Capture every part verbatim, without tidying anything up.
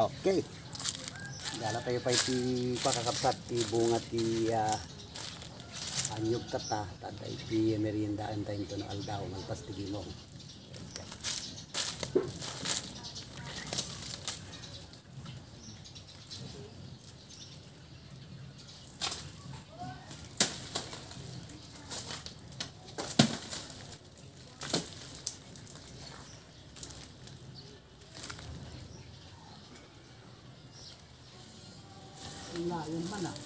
Okay. Dala tayo pa iti pakakapsat ti bunga ti, ah, anyog kata, ta adda iti meriendaentayo no aldaw, malpas ti gimong. Layan man, ah.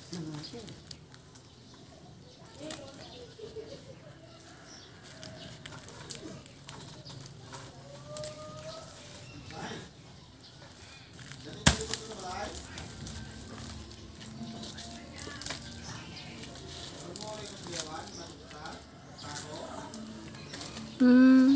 Nangati. Hmm.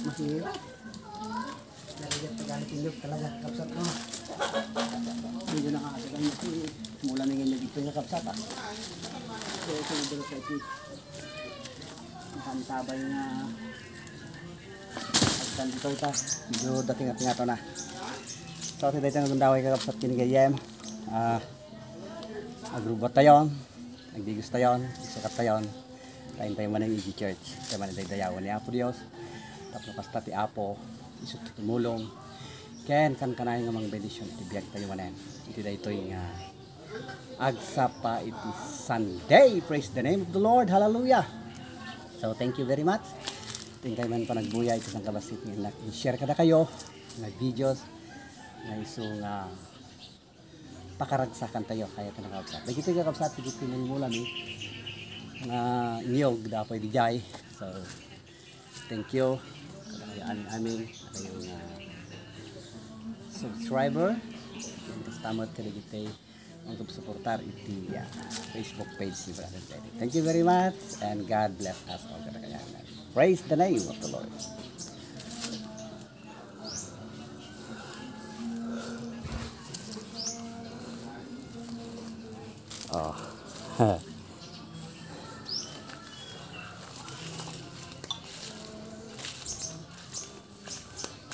Mahirap. Narigat pagalitin nyo talaga, kapsat, no? Medyo nakakagaling na po, eh. Mula na ngayon dito yung kapsat, ah. So, ito yung dulot sa ito. Nakaantabay nga agkan dito, ita. Medyo dating at nga to na. So, ito dito ang gundaway, kakapsat, kinigayem. Ah, Agrubat tayon, agdigos tayon, agsakat tayon. Tayon tayo manen iti church, tayo manen daydayawen ni Apo Dios. Tapno kasta ti Apo, isu ti tumulong. Ken kankanayon nga mangbendision iti biag tayo manen. Iti daytoy nga agsapa iti Sunday. Praise the name of the Lord. Hallelujah. So, thank you very much. Tayon tayo man panagbuya iti sangkabassit nga inak-, i-share kadakayo nga videos nga isu nga pakaragsakan tayo, kaya ito nakakabsat. Dagiti kakabsat, dagiti mangmulami nga inyog, dapoy dijay. So, thank you. Kadakayo amin-amin, kadakayo nga subscriber. Ken kasta met kadagiti agsuportar iti, ah, Facebook page ni Brother Teddy. Thank you very much, and God bless us all. Kadakayo amin. Praise the name of the Lord. Oh.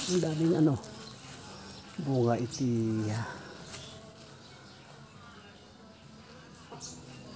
Ang daming ano, bunga iti, ah,